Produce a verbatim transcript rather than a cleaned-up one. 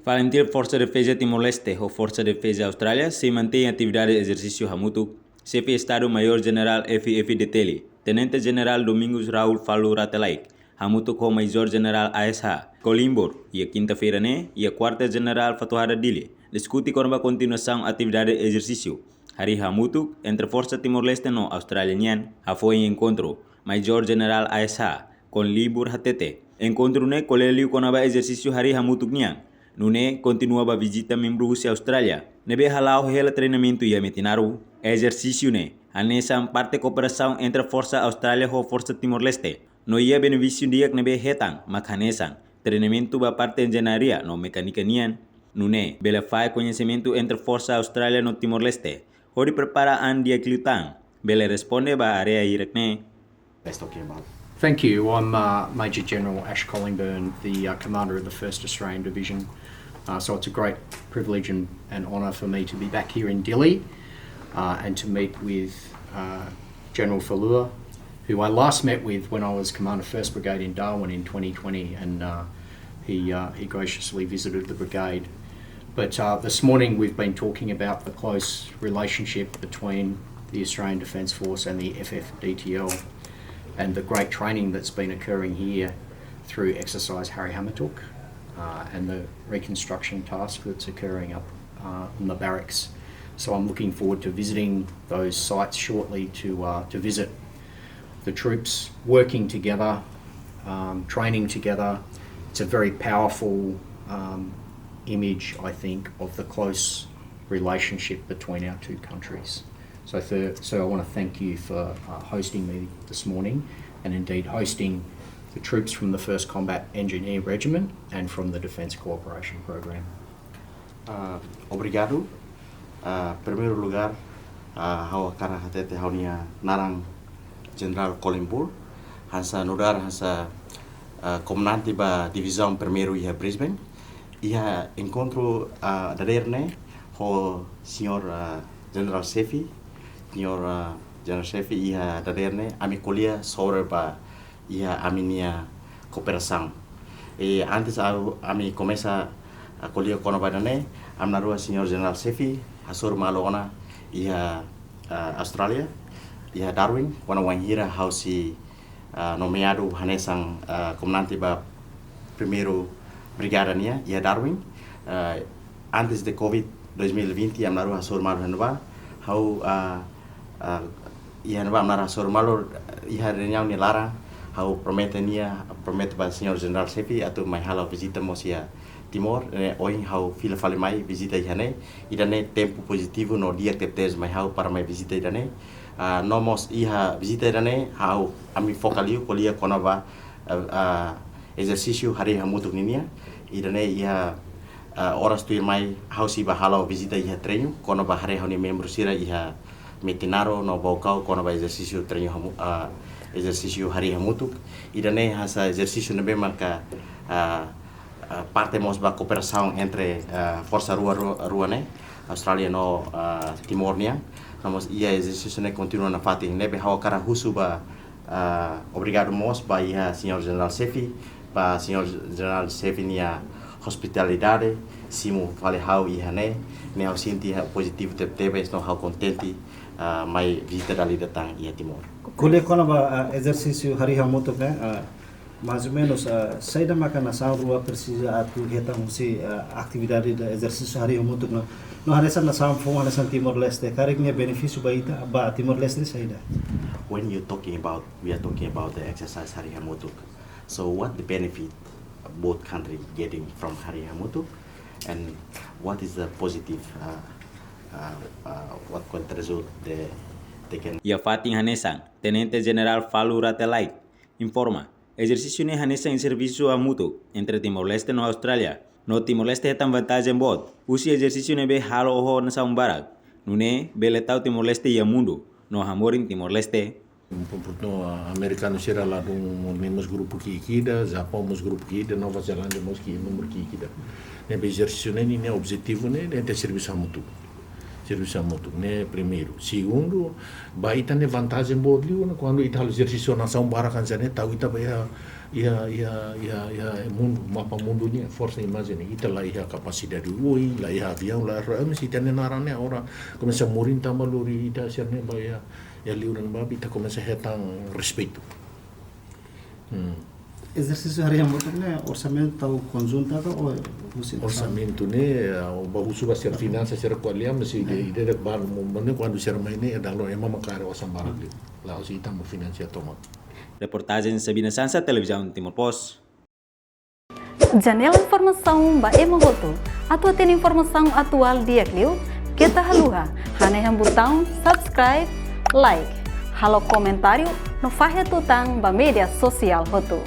Fali Forsa Defeza Timor-Leste ho Forsa Defeza Austrália sei mantein atividade ezersísiu hamutuk, Xefe Estadu Maiór Jenerál F F D T L, Tenente Jenerál Domingos Raul Falur Rate Laek, hamutuk ho Majór Jenerál A S H Colin Bour, iha kinta-feira ne'e, iha Kuartel Jenerál Fatuhada Dili, diskute kona-ba kontinuasaun atividade ezersísiu harii hamutuk entre Forsa Timor-Leste no Austrália nian. Hafoin enkontru, Majór Jenerál A S H Colin Bour hatete, enkontru ne'e ko'alia liu kona-ba ezersísiu harii hamutuk nian. Nune'e kontinua ba vizita membru husi Austrália ne'ebé hala'o hela treinamentu iha Metinaro. Ezersísiu ne'e hanesan parte kooperasaun entre Forsa Austrália ho Forsa Timor-Leste. No iha benefísiu di'ak ne'ebé hetan mak hanesan treinamentu ba parte enjeñaria no mekánika nian. Nune'e bele fahe koñesimentu entre Forsa Austrália no Timor-Leste, hodi prepara an di'ak liután bele responde ba área hirak ne'e. Let's talking about. Thank you. I'm uh, Major General Ash Collingbourne, the uh, commander of the First Australian Division. Uh, so it's a great privilege and, and honour for me to be back here in Dili uh, and to meet with uh, General Falur, who I last met with when I was Commander First Brigade in Darwin in twenty twenty, and uh, he, uh, he graciously visited the brigade. But uh, this morning we've been talking about the close relationship between the Australian Defence Force and the F F D T L, and the great training that's been occurring here through Exercise Harii Hamutuk uh, and the reconstruction task that's occurring up uh, on the barracks. So I'm looking forward to visiting those sites shortly to, uh, to visit the troops working together, um, training together. It's a very powerful um, image, I think, of the close relationship between our two countries. So, th- so I want to thank you for uh, hosting me this morning, and indeed hosting the troops from the First Combat Engineer Regiment and from the Defence Cooperation Program. Ah, obrigadu. Ah, primeiru lugar, ah, ha'u hakarak hatete ha'u-nia naran Jenerál Colin Bour, hanesan nu'udar hanesan, ah, komandante ba divizaun primeiru iha Brisbane. Iha enkontru, ah, dadeer ne'e ho Señór, ah, Jenerál Xefe, Señór, ah, Jenerál Xefe, iha dadeer ne'e ami ko'alia sobre ba iha ami-nia kooperasaun. E antes a, ami komesa, ah, ko'alia kona-ba ida-ne'e, ami na'in-rua Señór Jenerál Xefe hasoru malu ona iha, ah, Austrália, iha Darwin, kona-ba wainhira ha'u sei, ah, nomeadu hanesan, ah, komandante ba primeiru brigada nian iha Darwin. Ah, antes de Covid dois mil e vinte, ami na'in-rua hasoru malu iha ne'ebá. Ha'u, ah, ah, iha ne'ebá ami na'in-rua hasoru malu, iha reuniaun nia laran, ha'u promete nia, promete ba Señór Jenerál Xefe atu mai hala'o vizita mós iha Timor. Eh, ohin ha'u fila fali mai vizita iha ne'e. Ida-ne'e tempu pozitivu no di'ak tebes mai ha'u para mai vizita ida-ne'e. Ah, no mós iha vizita ida-ne'e ha'u, ami foka liu ko'alia kona-ba, ah, ah, ezersísiu harii hamutuk ninian. Ida-ne'e iha, ah, oras tuirmai ha'u sei bá hala'o vizita iha treinu kona-ba haree ha'u-nia membru sira iha Metinaro no Baucau kona-ba ezersísiu treinu hamu-, ah, ezersísiu harii hamutuk. Ida-ne'e hanesan ezersísiu ne'ebé maka, ah, ah, parte mós ba kooperasaun entre, ah, forsa rua, rua, rua ne'e, Austrália no, ah, Timor nian. No mós iha ezersísiu ne'e kontinua nafatin. Ne'ebé ha'u hakarak husu ba, ah, obrigadu mós ba iha Señór Jenerál Xefe, ba Señór Jenerál Xefe nia hospitalidade, simu fali ha'u iha ne'e, ne'e ha'u sente iha pozitivu tebetebes no ha'u kontente, ah, mai vizita dala ida tan iha Timor. Ko'alia kona-ba, ah, ezersísiu harii hamutuk ne'e, ah, mais ou menus, ah, saida maka nasaun rua presiza atu hetan husi, ah, atividade ezersísiu harii hamutuk ne'e. No hanesan nasaun foun, hanesan Timor-Leste, karik nia benefísiu ba ita, ba Timor-Leste saida? When you talking about, we are talking about the exercise harii hamutuk. So what the benefit both country getting from harii hamutuk, and what is the positive, uh, uh, uh, what could result they, they can. Iha fatin hanesan, Tenente Jenerál Falur Rate Laek informa, ezersísiu ne'e hanesan servisu hamutuk entre Timor-Leste no Austrália. No Timor-Leste hetan vantajen boot husi ezersísiu ne'ebé halo ho nasaun barak. Nune'e bele tau Timor-Leste iha mundu no hamorin Timor-Leste. Por, por, no, amerikanu sira ladún, ne'e mós grupu ki'ik ida, Japaun mós grupu ki'ik ida, Nova Zelándia mós ki'ik, númeru ki'ik ida. Ne'ebé ezersísiu ne'e, ne'e, ne'e objetivu ne'e, ne'e ita servisu hamutuk. Servisu hamutuk, ne'e primeiru. Segundu, ba ita ne'e vantajen boot liu ona, kuandu ita halo ezersísiu nasaun barak hanesan ne'e, tau ita ba iha Iha, iha, iha, iha mundu, mapa mundu nian, forsa imajen, ita la iha kapasidade oioin, la iha aviaun, la iha, mas ita-nia naran ne'e agora komesa morin tanba lori ita sira ne'e ba iha, iha liuran babi, ita komesa hetan respeitu. Hmm. Ezersísiu harian boot ne'e orsamentu tau konjunta ka ou husi orsamentu ne'e, ah, ba husu ba sira finansa sira ko'alia, mas ide, ide ida ba, mo, mo ne'e kuandu sira mai ne'e, ida lo ema mak kaer osan barak liu. La'ós ita mak finansia tomak. Reportajen Sabina Sansa, Televizaun Timor Post. Janela informasaun ba ema hotu. Atu hatene informasaun atuál di'ak liu, keta haluha hanehan butaun subscribe, like, halo komentáriu no fahe tutan ba média sosiál hotu.